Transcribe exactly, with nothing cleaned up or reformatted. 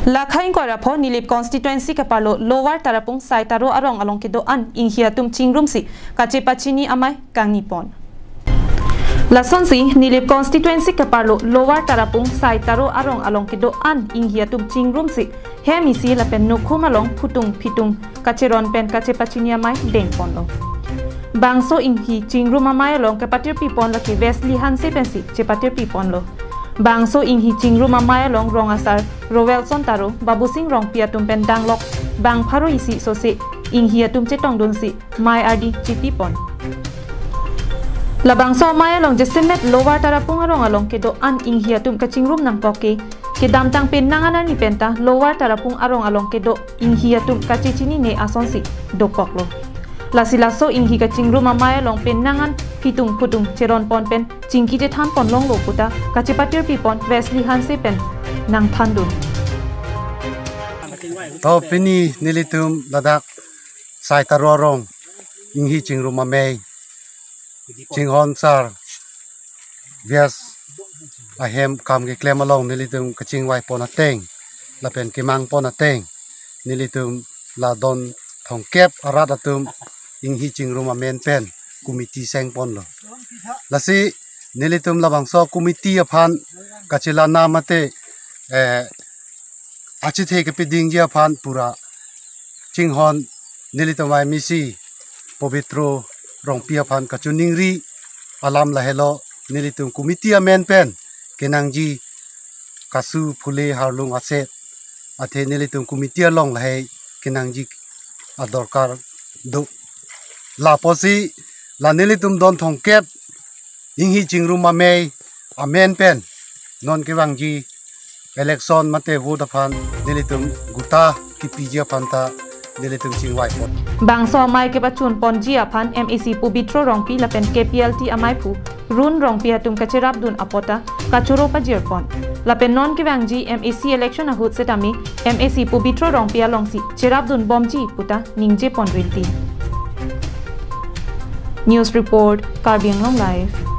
Lakha ingkoi ra pho Nilip constituency keparlo Lower Tarapung Saitaro arong along kedo-an inghi atum chingrumsi kachepachini amei kangnipon. Lasonsi Nilip constituency keparlo Lower Tarapung Saitaro arong along kedo-an inghi atum chingrumsi hem isi lapen nokhum along phutung phitung kacheron pen kachepachini amei dengponlo. Bangso inghi chingrum amei along kepatirpipon lake Wesley Hanse pensi chepatirpiponlo. Bangso inghi chingrum amei along rong asar Roelson Taro, Babusing Rongpi atum pen danglok bang pharo isi sose inghi atum chetongdunsi mei ardi chipipon. Labangso amei along jasemet Lower Tarapung arong along kedo-an inghi atum kachingrum nangkok ke, kedamtang penang anani penta Lower Tarapung arong along kedo inghi atum kachechinine asonsi dokoklo. Lasi laso inghi kachingrum amei along penang an phitung phutung cheronpon pen chingki chethanpon longlo puta kachepatirpipon Wesley Hanse pen nangthandun. To pini nelitum ladak Saitaro arong inghi chingrum amei chinghon sar Vyas ahem kam keklem along nelitum kachingvaipon ateng lapen kemangpon ateng nelitum la don thomkep arat atum inghi chingrum amen pen committee sengponlo. Lasi nelitum labangso committee aphan kachilana mate, eh, achithe kepidingji aphan pura chinghon nelitum MAC Pobitro Rongpi aphan kachiningri alam lahelo, nelitum committee amen pen kenangji kasu phule harlung aset athe nelitum committee along lahei kenangji adorkar do. Lapusi la nelitum don thomkep inghi chingrum amei amen pen non kevangji election mate vote aphan nelitum guta kipiji aphan ta nelitum chingvaipon. Bangso amei kepachunponji aphan MAC Pobitro Rongpi lapen KPLT ameiphu Run Rongpi atum kacherapdun apot ta kachoro pajirpon. Lapen non kevangji MAC election ahut setame MAC Pobitro Rongpi alongsi cherapdunbomji puta ningjepon rinti. News report, Karbi Anglong Live.